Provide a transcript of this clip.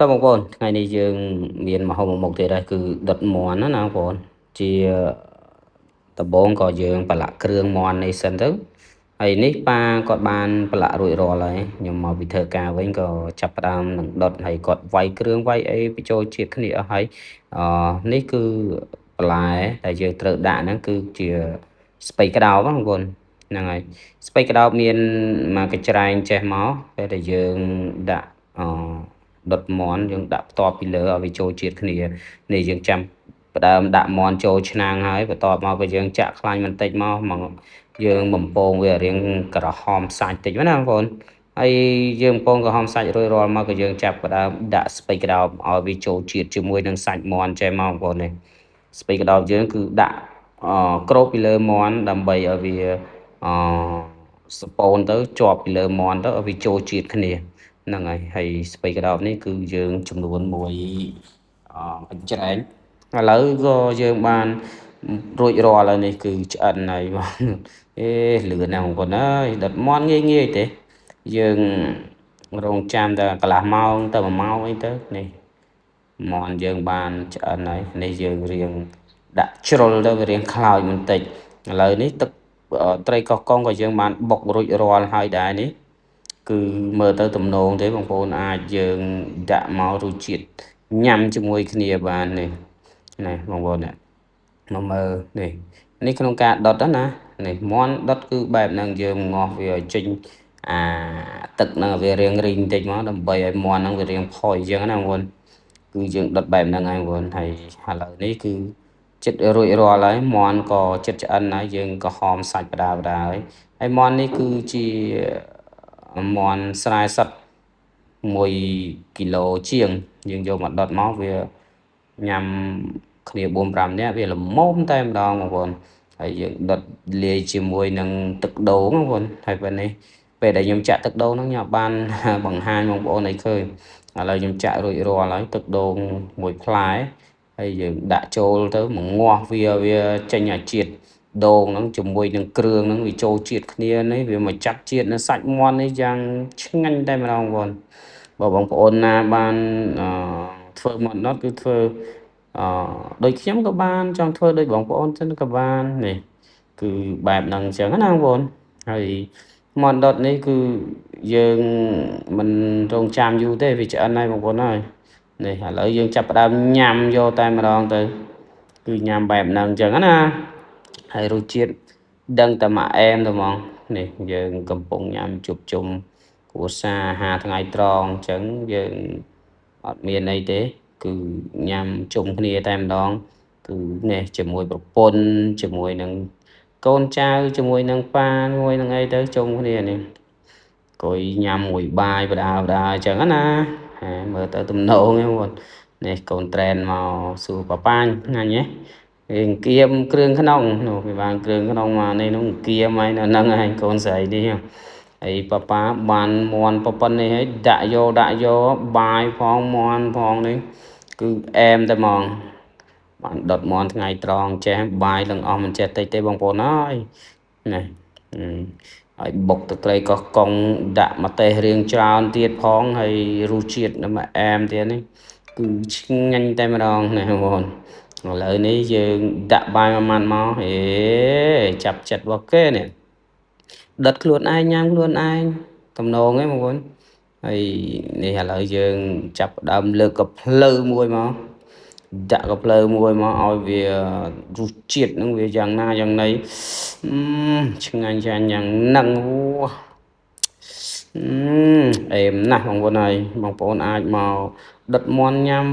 តើបងប្អូនថ្ងៃនេះយើងមានមហោបមួយមុខទៀតហើយគឺដុតមាន់ណាណាបងប្អូនជាដំបូងក៏យើងប្រឡាក់គ្រឿងមាន់នេះសិនទៅហើយនេះប៉ាគាត់បានប្រឡាក់រួចរាល់ហើយខ្ញុំមកពីធ្វើការវិញក៏ចាប់ផ្ដើមនឹងដុតហើយគាត់វាយគ្រឿងវាយអីបញ្ចូលជាតិគ្នាអស់ហើយអនេះគឺបន្លែដែលយើងត្រូវដាក់ហ្នឹងគឺជាស្ពៃក្តោបបងប្អូនហ្នឹងហើយស្ពៃក្តោបមានមកកញ្ច្រែងចេះមកពេលដែលយើងដាក់អដុតមាន់យើងដាក់ផ្ទាប់ពីលើឲ្យវាចូលជាតិគ្នានេះយើងចាំផ្ដើមដាក់មាន់ចូលឆ្នាំងហើយបន្ទាប់មកក៏យើងចាក់ខ្លាញ់បន្តិចមកយើងបំពងវារៀងក្រហមសាច់តិចណាបងប្អូនហើយយើងបំពងក្រហមសាច់រួចរាល់មកក៏យើងចាប់ផ្ដើមដាក់ស្ពៃក្តោបឲ្យវាចូលជាតិជាមួយនឹងសាច់មាន់ចេះមកបងប្អូននេះស្ពៃក្តោបយើងគឺដាក់គ្របពីលើមាន់ដើម្បីឲ្យវាអសពូនទៅជាប់ពីលើមាន់ទៅឲ្យវាចូលជាតិគ្នាហ្នឹងហើយហើយស្ពៃក្តោបនេះគឺយើងចំនួនមួយកញ្ច្រែងឥឡូវក៏យើងបានរួចរាល់ហើយនេះគឺឆ្អិនហើយបងអេលឿនណាស់បងប្អូនអើយដុតមាន់ងាយងាយទេយើងរងចាំតែកន្លះម៉ោងទៅ1ម៉ោងអីទៅនេះមាន់យើងបានឆ្អិនហើយនេះយើងរៀងដាក់ជ្រុលទៅវារៀងខ្លោចបន្តិចឥឡូវនេះទឹកត្រីកោះកុងក៏យើងបានបុករួចរាល់ហើយដែរនេះគឺមើលទៅទំនងទេបងប្អូនអាចយើងដាក់មករសជាតិញ៉ាំជាមួយគ្នាបាននេះនេះបងប្អូននេះមកមើលនេះនេះក្នុងការដុតណានេះមាន់ដុតគឺបែបហ្នឹងយើងងាស់វាឲ្យចេញអាទឹកហ្នឹងវារៀងរីងតិចមកដើម្បីឲ្យមាន់ហ្នឹងវារៀងផុយអញ្ចឹងណាបងប្អូនគឺយើងដុតបែបហ្នឹងហើយបងប្អូនហើយឥឡូវនេះគឺចិត្តរួចរាល់ហើយមាន់ក៏ចិត្តឆ្អិនហើយយើងក៏ហមសាច់បដាបដាហើយហើយមាន់នេះគឺជាមាន់ស្រែសុទ្ធ1គីឡូជាងយើងយកមកដុតមកវាញ៉ាំគ្នា4 5នាក់វាល្មមតែម្ដងបងប្អូនហើយយើងដុតលាយជាមួយនឹងទឹកដូងបងប្អូនហើយពេលនេះពេលដែលខ្ញុំចាក់ទឹកដូងហ្នឹងខ្ញុំបានបង្ហាញបងប្អូនឲ្យឃើញឥឡូវខ្ញុំចាក់រួចរាល់ហើយទឹកដូងមួយផ្លែហើយយើងដាក់ចូលទៅមកងាស់វាវាចេញអាជាតិដូងហ្នឹងជាមួយនឹងគ្រឿងហ្នឹងវាចូលជាតិគ្នានេះវាមកចាប់ជាតិនៅសាច់មាន់នេះយ៉ាងឆ្ងាញ់តែម្ដងបងប្អូនបើបងប្អូនណាបានធ្វើមាន់ដុតគឺធ្វើដូចខ្ញុំក៏បានចង់ធ្វើដូចបងប្អូនចឹងក៏បាននេះគឺបែបហ្នឹងចឹងណាបងប្អូនហើយមាន់ដុតនេះគឺយើងមិនរងចាំយូរទេវាឆ្អិនហើយបងប្អូនហើយនេះឥឡូវយើងចាប់ផ្ដើមញ៉ាំយកតែម្ដងទៅគឺញ៉ាំបែបហ្នឹងចឹងណាហើយរសជាតិដឹងតែមកអែមទៅហ្មងនេះយើងកំពុងញ៉ាំជួបជុំគ្រួសារអាហារថ្ងៃត្រង់អញ្ចឹងយើងអត់មានអីទេគឺញ៉ាំជុំគ្នាតែម្ដងគឺនេះជាមួយប្រពន្ធជាមួយនឹងកូនចៅជាមួយនឹងប៉ាជាមួយនឹងអីទៅជុំគ្នានេះអង្គុយញ៉ាំមួយបាយបដាបដាអញ្ចឹងណាមើលទៅទំនងហ្នឹងបងនេះកូនត្រែនមកសួរប៉ាប៉ាញ៉ាញ់ហ៎គេអង្គៀមគ្រឿងក្នុងនោះគេបានគ្រឿងក្នុងមកនេះនោះអង្គៀមហើយនៅហ្នឹងហើយកូនស្រីនេះហើយប៉ាប៉ាបានមាន់ប៉ុណ្ណេះហើយដាក់យកបាយផងមាន់ផងនេះគឺអែមតែហ្មងបានដុតមាន់ថ្ងៃត្រង់ចេះបាយនឹងអស់មិនចេះតិចទេបងប្អូនអើយនេះហើយបុកទឹកត្រីកោះកុងដាក់ម្ទេសរៀងច្រើនទៀតផងហើយរសជាតិមកអែមទៀតនេះគឺឆ្ងាញ់តែម្ដងណាបងប្អូនឥឡូវនេះយើងដាក់បាយមួយម៉ាត់មកហេចាប់ចិត្តរបស់គេនេះដុតខ្លួនឯងញ៉ាំខ្លួនឯងទំនងឯងបងប្អូនហើយនេះឥឡូវយើងចាប់ផ្ដើមលើកកាភ្លើមួយមកដាក់កាភ្លើមួយមកឲ្យវារសជាតិហ្នឹងវាយ៉ាងណាយ៉ាងណីឆ្ងាញ់ចាញ់យ៉ាងហ្នឹងអូអេមណាស់បងប្អូនហើយបងប្អូនអាចមកដុតមាន់ញ៉ាំ